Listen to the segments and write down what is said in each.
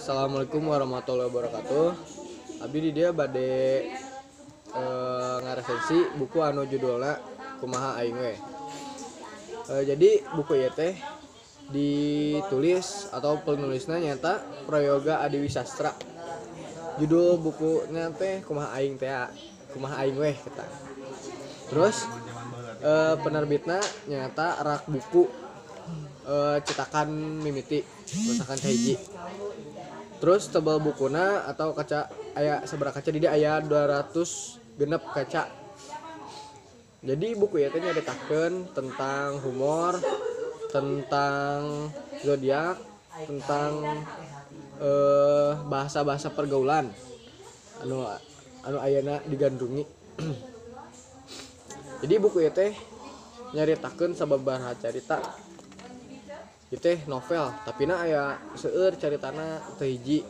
Assalamualaikum warahmatullahi wabarakatuh. Abdi di dieu bade ngaresensi buku anu judulna Kumaha Aing We. Jadi buku ieu teh ditulis atau penulisna nyata Prayoga Adiwisastra. Judul bukunya teh Kumaha Aing teh, Kumaha Aing Weh kita. Terus penerbitna nyata Rak Buku, cetakan mimiti, cetakan kahiji. Terus tebal bukuna atau kaca aya sabaraha kaca di dieu, aya 206 kaca. Jadi buku ieu teh nyaritakeun tentang humor, tentang zodiak, tentang bahasa-bahasa pergaulan anu anu ayeuna digandrungi. Jadi buku ieu teh nyaritakeun sababaraha carita. Ieu teh novel, tapi na aya seueur caritana, teu hiji.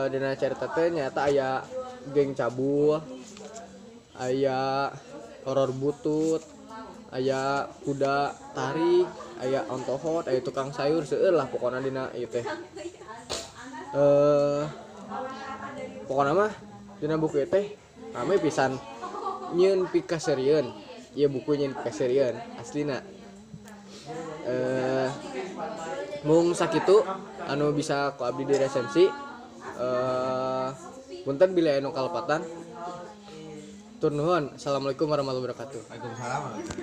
Dina carita teh nyata aya geng cabul, aya horor butut, aya kuda tarik, aya ontohot, aya tukang sayur, seueur lah pokona dina ieu teh. Pokona mah dina buku ieu teh rame pisan, nyieun pikaseurieun. Ieu buku nyieun pikaseurieun aslina. Mung sakitu anu bisa ku abdi diresensi. Punten bilih aya nu kalepatan. Tur nuhun. Assalamualaikum warahmatullahi wabarakatuh. Waalaikumsalam.